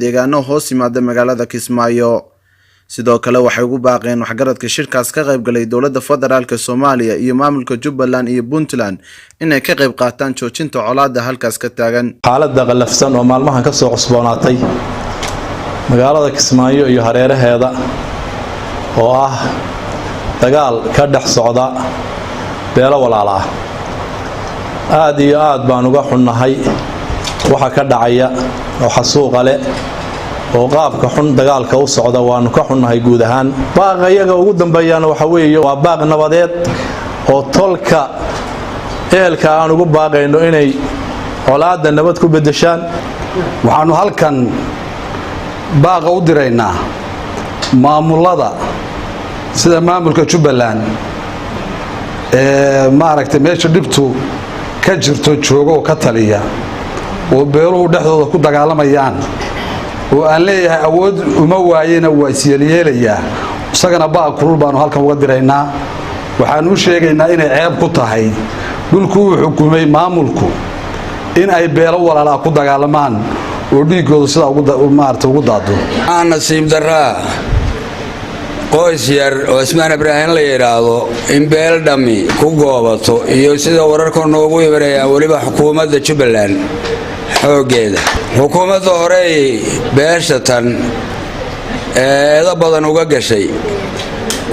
Deegaano hoos yimaada magaalada Kismaayo. Sidoo kale waxay ugu baaqeen waxgaradka shirkaas ka qayb galay dowladda federaalka Soomaaliya iyo maamulka Jubbaland iyo Puntland inay ka qayb qaataan joojinta colaada halkaas ka taagan. Xaaladda qallafsan oo maalmahan ka soo cusboonaatay magaalada Kismaayo iyo hareeraheeda, oo ah dagaal ka dhex socda beelo walaala ah, aada iyo aad baan uga xunnahay waxa ka dhacaya oo xasuuqa leh oo qaabka xun dagaalka u socda. Waanu ka xunnahay guud ahaan. Baaqa iyaga ugu dambeeyaana waxa weeye waa baaq nabadeed oo tolka ehelka aan ugu baaqayno inay colaadda nabad ku beddeshaan. Waxaanu halkan baaqa u diraynaa maamulada, sida maamulka Jubbaland ee maaragtay meesha dhibtu ka jirto jooga oo ka taliya, oo beeluhu dhexdooda ku dagaalamayaan, oo aan leeyahay awood uma waayena waa isyeelyeelayaa. Isagana baaq kulul baanu halkan uga diraynaa. Waxaanu u sheegaynaa inay ceeb ku tahay dhulku uu xukumay maamulku in ay beelo walaalaa ku dagaalamaan oo dhiiggoodu sidaa maarata ugu daado. Waxaa nasiib daraa qoys yar oo Ismaan Ibraahim la yidhaahdo in beel dhammi ku goobato, iyo sida wararku noogu imanayaan weliba xukuumadda Jubbaland xooggeeda. Xukuumadda horey beesha tan eedo badan uga gashay,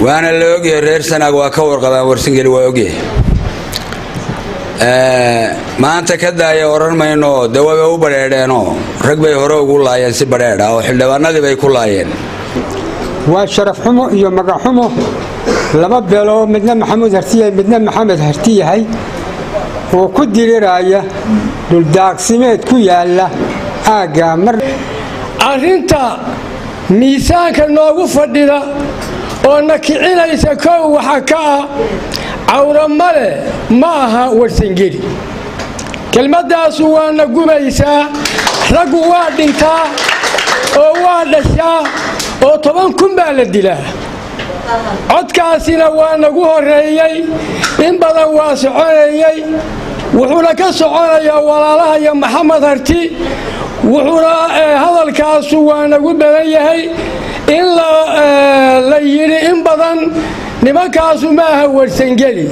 waana la ogyahay. Reer Sanaag waa ka warqabaan, Warsangeli waa ogyahay. Maanta ka daaya odhan mayno, dee wabay u badheedheenoo rag bay hore ugu laayeen si badheedh ah oo xildhibaanadii bay ku laayeen. Waa sharaf xumo iyo magac xumo laba beeloo, midna Maxamuud Harti yahay, midna Maxamed Harti yahay, oo ku diriraya dhuldaaqsimeed ku yaala aagga mar. Arrinta miisaanka noogu fadhida oo na kicinaysa kow waxa ka ah cawra male ma aha Warsangeli. Kelmaddaasu waana gubaysaa. Raggu waa dhintaa oo waa dhashaa oo 10,000 baa la dilaa. Codkaasina waa nagu horreeyey, in badan waa soconayey, wuxuuna ka soconayaa walaalaha iyo Maxamed Harti. Wuxuuna hadalkaasu waa nagu badan yahay in la yidhi in badan nimankaasu maaha Warsangeli,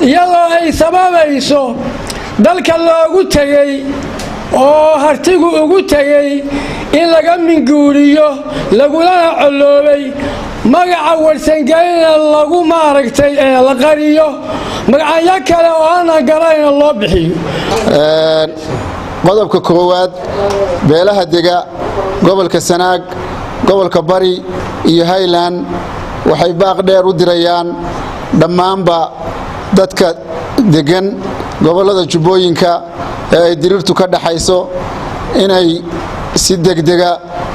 iyadoo ay sababayso dalka loogu tegey oo Hartigu ugu tegey in laga minguuriyo, lagulana colloobay, magaca Warsangelina lagu maaragtay ee la qariyo, magacyo kale oo aanan garanayna loo bixiyo. Qodobka koowaad: beelaha dega gobolka Sanaag, gobolka Bari iyo Highland waxay baaq dheer u dirayaan dhammaanba dadka deggan gobollada Jubbooyinka ee ay diriirtu ka dhaxayso inay si degdega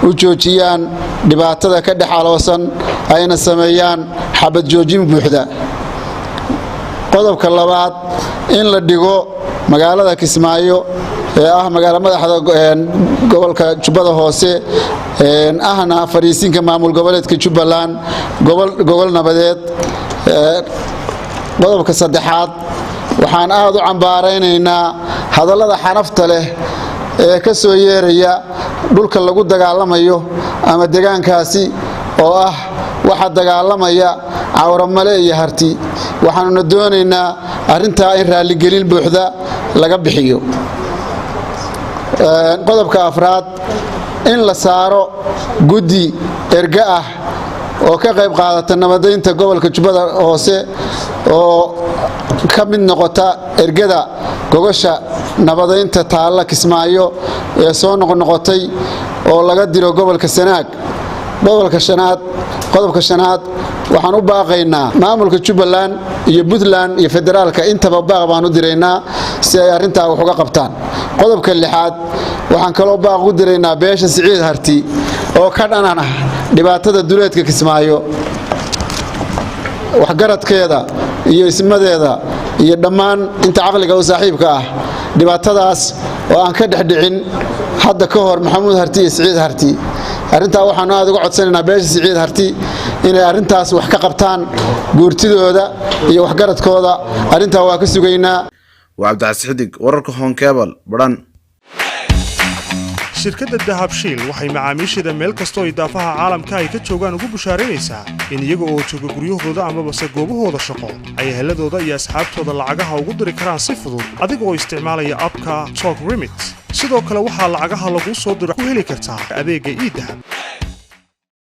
u joojiyaan dhibaatada ka dhex aloosan, ayna sameeyaan xabad joojin buuxda. Qodobka labaad: in la dhigo magaalada Kismaayo ee ah magaala madaxda gobolka Jubbada Hoose, ahna fariisinka maamul goboleedka Jubbaland, gogol nabadeed. Qodobka saddexaad: waxaan aad u cambaaraynaynaa hadallada xanafta leh ee ka soo yeeraya dhulka lagu dagaalamayo ama degaankaasi, oo ah waxa dagaalamaya Cawramale iyo Harti. Waxaanuna doonaynaa arrintaa in raalligelin buuxda laga bixiyo. Qodobka afraad: in la saaro guddi erga ah oo ka qayb qaadata nabadaynta gobolka Jubbada Hoose, oo ka mid noqota ergada gogosha nabadaynta taalla Kismaayo ee soo noqnoqotay oo laga diro gobolka Sanaag. Gobolka shanaad, qodobka shanaad: waxaan u baaqaynaa maamulka Jubbaland iyo Puntland iyo federaalka intaba, baaq baan u diraynaa si ay arrintaa wax uga qabtaan. Qodobka lixaad: waxaan kaloo baaq u diraynaa beesha Siciid Harti oo ka dhanan ah dhibaatada duleedka Kismaayo, waxgaradkeeda iyo ismadeeda iyo dhammaan inta caqliga u saaxiibka ah, dhibaatadaas oo aan ka dhexdhicin hadda ka hor Maxamuud Harti iyo Siciid Harti. Arrintaa waxaanu aad uga codsanaynaa beesha Siciid Harti inay arrintaas wax ka qabtaan. Guurtidooda iyo waxgaradkooda arrintaa waa ka sugaynaa. Waa Cabdicasiis Xidig, wararka Horn Cable, Badhan. Shirkadda Dahabshiil waxay macaamiisheeda meel kastoo idaafaha caalamka ay ka joogaan ugu bushaaraynaysaa in iyaga oo jooga guryahooda amabase goobahooda shaqo ay eheladooda iyo asxaabtooda lacagaha ugu diri karaan si fudud adiga oo isticmaalaya app-ka Talk Remit. Sidoo kale, waxaa lacagaha laguu soo diro ku heli kartaa adeegga eDahab.